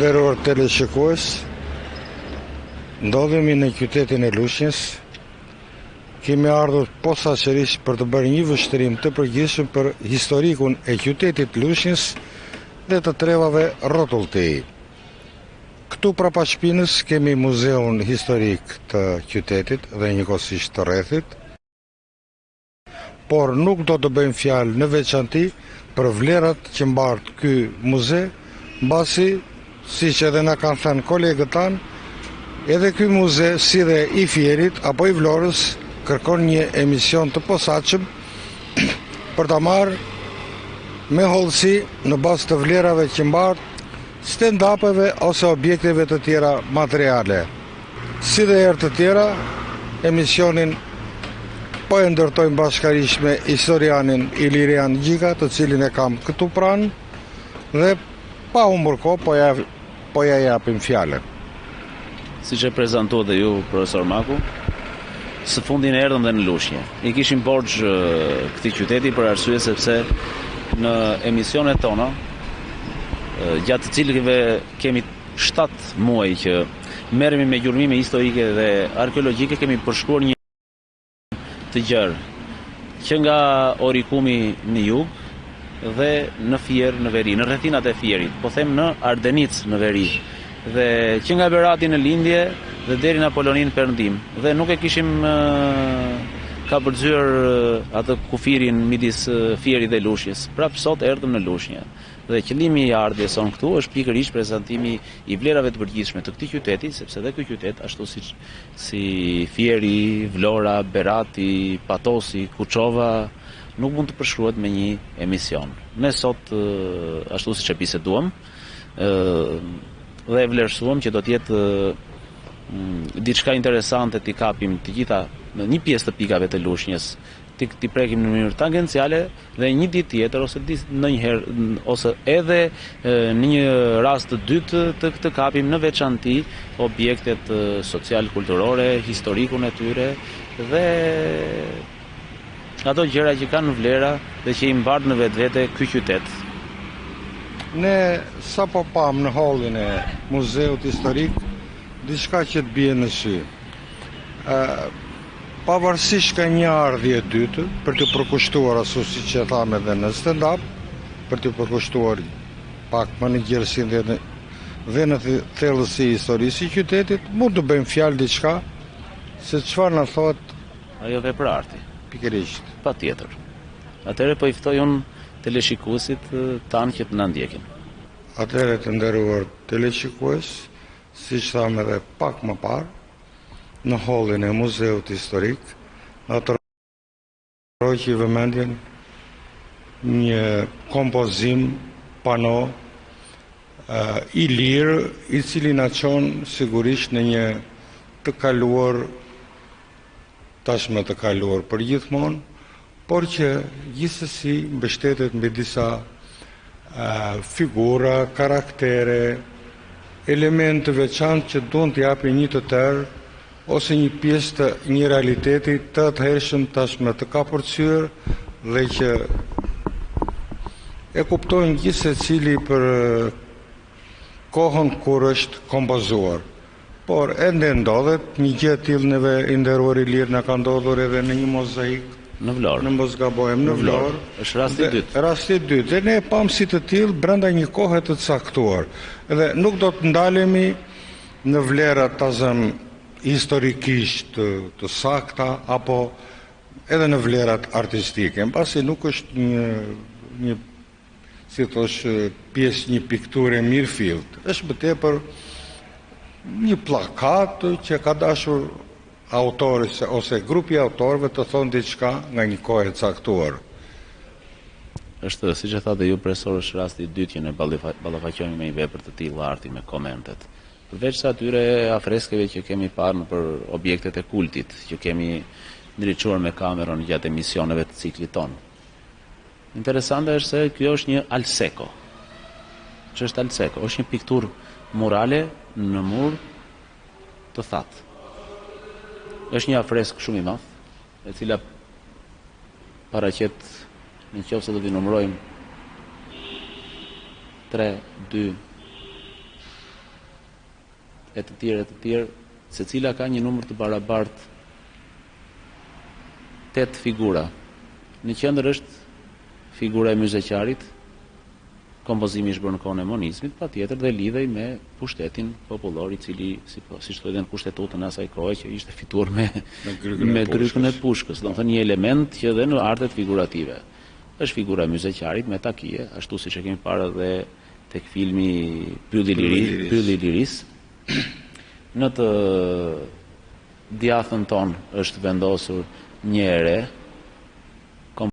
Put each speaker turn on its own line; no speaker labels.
Nderuar teleshikues, ndodhemi në qytetin e Lushnjës. Kemi ardhur posaçërisht për të bërë një vështrim të përgjithshëm për historikun e qytetit të Lushnjës dhe të trevave rrotull tij. Këtu prapa shpinës kemi muzeun historik të qytetit dhe njëkohësisht të rrethit. Por nuk do të bëjmë fjalë në veçanti për vlerat që mbart ky muze, mbasi, siç edhe na kanë thënë kolegët tanë, edhe ky muze si dhe i Fierit apo i Vlorës kërkon një emision të posaçëm për ta marrë me hollësi në bazë të vlerave që mbart, stand-upeve ose objekteve të tjera materiale. Si dhe herë të tjera, emisionin po e ndërtojmë bashkarisht me historianin Ilirian Gjika, të cilin e kam këtu pranë dhe pa humbur kohë po ja po ja japim fjalën.
Siç e prezantuat dhe ju, profesor Maku, së fundi ne erdhëm dhe në Lushnje. I kishim borxh këtij qyteti për arsye sepse në emisionet tona, gjatë të cilëve kemi 7 muaj që merremi me gjurmime historike dhe arkeologjike kemi përshkruar një të gjerë, që nga Orikumi në jug dhe në Fier në veri, në rrethinat e Fierit, po them në Ardenicë në veri, dhe që nga Berati në lindje dhe deri në Apoloni në perëndim, dhe nuk e kishim kapërcyer atë kufirin midis Fierit dhe Lushnjës. Prapë sot erdhëm në Lushnjë. Dhe qëllimi i ardhjes sonë këtu është pikërisht prezantimi i vlerave të përgjithshme të këtij qyteti, sepse dhe ky qytet, ashtu siç si Fieri, Vlora, Berati, Patosi, Kuçova, nuk mund të përshkruhet me një emision. Ne sot, ashtu siç e biseduam, dhe e vlerësuam që do të jetë diçka interesante t'i kapim të gjitha në një pjesë të pikave të Lushnjës, t'i t'i prekim në mënyrë tangenciale dhe një ditë tjetër ose ndonjëherë ose edhe në një rast të dytë të të kapim në veçanti objektet social kulturore, historikun e tyre dhe ato gjëra që kanë vlera dhe që i mbart në vetvete ky qytet.
Ne sapo pamë në hollin e Muzeut Historik diçka që të bie në sy. Pavarësisht ka një ardhje e dytë për t'u përkushtuar ashtu siç e thamë edhe në stand-up, për t'u përkushtuar pak më në gjerësi dhe në dhe në thellësi historisë së qytetit, mund të bëjmë fjalë diçka se çfarë na thotë
ajo vepër arti.
Pikërisht.
Patjetër. Atëherë po i ftoj unë teleshikuesit tanë që të na ndjekin.
Atëherë të nderuar teleshikues, siç thamë edhe pak më parë, në hollin e Muzeut Historik, na tërhoqi vëmendjen një kompozim pano i lirë, i cili na çon sigurisht në një të kaluar tashmë të kaluar përgjithmonë, por që gjithsesi mbështetet mbi disa figura, karaktere, elementë të veçantë që duan të japin një të tërë ose një pjesë të një realiteti të atëhershëm tashmë të kapërcyer dhe që e kuptojnë gjithsecili për kohën kur është kompozuar. Por ende ndodhet, një gjë e tillë neve i nderuar Ilir na ka ndodhur edhe në një mozaik
në Vlorë.
Në mos gabohem në Vlorë.
Është rasti i dytë.
Rasti i dytë. Dhe ne e pamë si të tillë brenda një kohe të caktuar. Dhe nuk do të ndalemi në vlerat ta zëmë historikisht të, të sakta apo edhe në vlerat artistike, mbasi nuk është një një si thosh, pjesë një pikturë e mirëfilltë. Është më tepër një pllakatë që ka dashur autori ose grupi i autorëve të thonë diçka nga një kohë e caktuar.
Është, siç e thatë dhe ju, profesor, është rasti i dytë që ne ballafaqohemi me një vepër të tillë arti me komentet. Përveç se atyre afreskeve që kemi parë nëpër objektet e kultit, që kemi ndriçuar me kamerën gjatë emisioneve të ciklit tonë. Interesante është se kjo është një al secco. Ç'është al secco? Është një pikturë murale në mur të thatë. Është një afresk shumë i madh, e cila paraqet në qoftë se do t'i numërojmë 3, 2, e të tjerë e të tjerë, secila ka një numër të barabartë 8 figura. Në qendër është figura e myzeqarit, kompozimi është bërë në kohën e monizmit, patjetër dhe lidhej me pushtetin popullor i cili, si po, siç thuhet në kushtetutën e asaj kohe që ishte fituar me
me grykën,
me grykën e pushkës, domethënë një element që edhe në artet figurative. Është figura e myzeqarit me takie, ashtu siç e kemi parë edhe tek filmi Pylli i Lirisë, Pylli i Lirisë. Në të djathtën tonë është vendosur një e re.